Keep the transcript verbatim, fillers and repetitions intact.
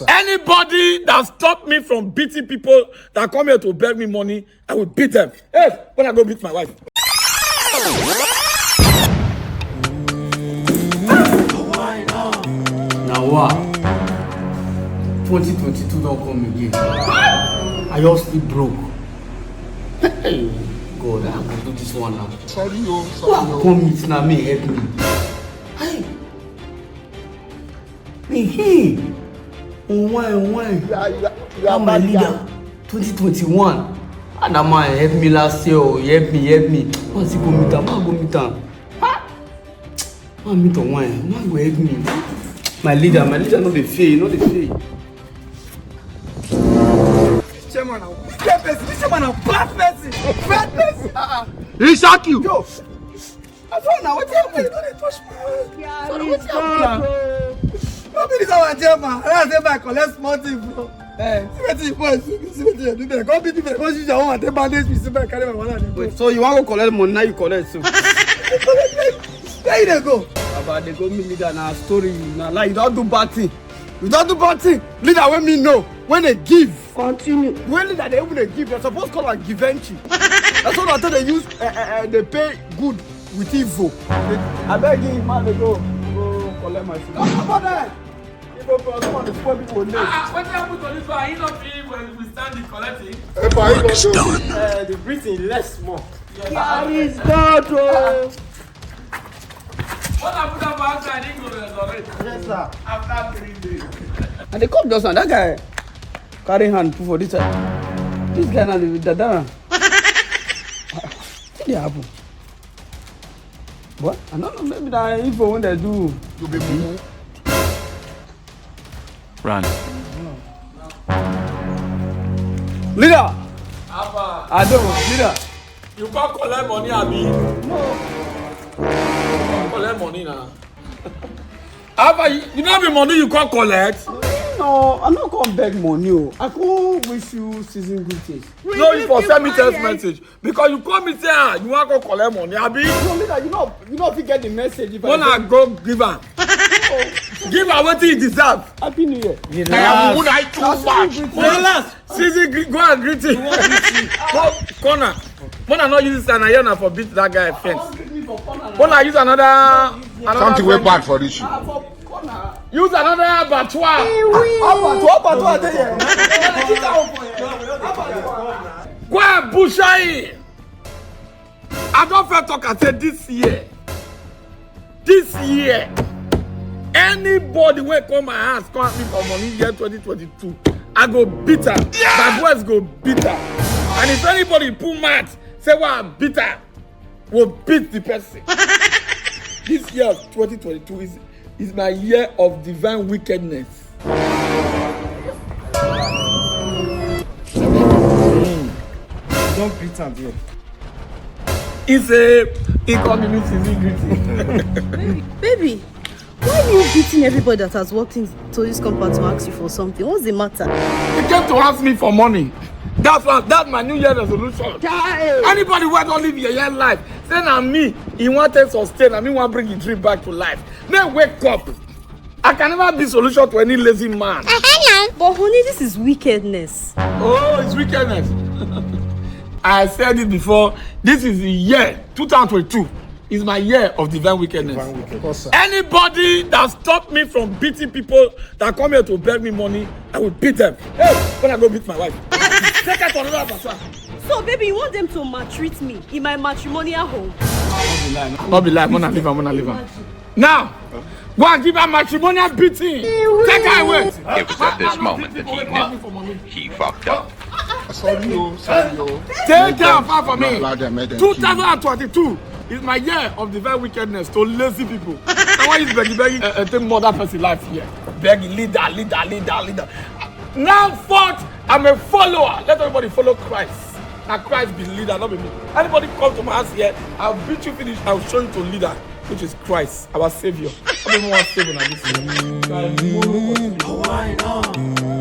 Anybody that stop me from beating people that come here to beg me money, I will beat them. Hey, when I go beat my wife. Now what? twenty twenty-two don't come again. I just still broke. Hey, God, I go do this one now. Sorry, oh, sorry. Who I come meet now? Me help me. Hey. Hey, oh, why, why? You are, you are, you are my leader. twenty twenty-one. And that man help me last year. Oh, he help me, help me. Man, see, go meet am. Man, go meet am. Ha! Man, meet on wine. Man, go help me. My leader, my leader, no dey fail, no dey fail. This chairman, this kind person, this chairman, a bad person, bad person. Uh-uh. He shock you. Yo, I don't know what you mean. Don't touch me. Yeah, sorry, what you mean? No be this our chairman. I say, "Man, collect small thing, bro." Eh. See wetin you boys do, see wetin you do there. Come be different. Come use your own and take bandage me. See, man, carry my one and go. So you want to collect money, now you collect so. Where you dey go? Baba, they go meet leader na story, na lie. You don't do bad thing. You don't do bad thing. Leader wey me know, when they give. Continue. When leader they even dey give, they suppose call am Givenchy. That's what I thought they use. Uh, uh, uh, they pay good with evil. I beg you, man, they go, go collect my food. Come on, brother. People, come on, spoil people name. Ah, ah, wetin happen to this one? He not feel when we stand the collecting. Work is done. Uh, the breathing less more. There is God, oh. What happen to that man? He go resurrect. Yes, sir. After three days. And they come just now. That guy carry hand put for this side. This guy now, the dada. What dey happen? But I don't know, maybe that info when they do. You be mumu. Run. Leader! Alpha. I don't, leader. You can't collect money, abi? No. You can't collect money now. Alpha, you, you no be money you can't collect? No, I no come beg money. Oh. I come wish you season greetings. No, you for send me text message. Because you call me say, ah, you want to collect money, abi? No, leader, you know, you know if you get the message. If when I go give am, give am wetin he deserve. Happy New Year. Relax. Una too much. Relax. Season, go and greet him. Go corner. When I not use this, and I hear na for beat that guy fence. When I use another, another something wey bad for this. Use another abattoir. Abattoir, abattoir dey here. Go and butcher him. I don first talk and say this year, this year, anybody wey come my house come ask me for money year twenty twenty-two, I go beat am. My boys go beat am. And if anybody put mouth say why I beat am, will beat the person. This year of twenty twenty-two is, is my year of divine wickedness. Don't beat am there. It's a incoming season greeting. Baby, why are you beating everybody that has walked into this compound to ask you for something? What's the matter? He came to ask me for money. That's why that's my New Year resolution. Anybody who don't live your year life, say na me, he want to sustain, and me want bring the dream back to life. May wake up. I can never be solution to any lazy man. But honey, this is wickedness. Oh, it's wickedness. I said it before. This is the year two thousand twenty-two. Is my year of divine wickedness. Divine wickedness. Anybody that stop me from beating people that come here to beg me money, I will beat them. Hey, when I go beat my wife, take her to another abattoir. So, baby, you want them to maltreat me in my matrimonial home? No be lie, no be lie. Mona, leave her, Mona, leave her. Now, go and give her matrimonial beating. Take her away. It was at this moment that he knew he fucked up. Sorry, oh, sorry, oh. Take care of her for me. Two thousand twenty-two is my year of divine wickedness to lazy people. I want you to beg, beg, uh, uh, take mother person life here. Beg leader, leader, leader, leader. Now forth, I'm a follower. Let everybody follow Christ. Now Christ be leader, not be me. Anybody come to my house here, I'll beat you finish. I'll show you to leader, which is Christ, our Savior. Everyone wants Savior now. This is.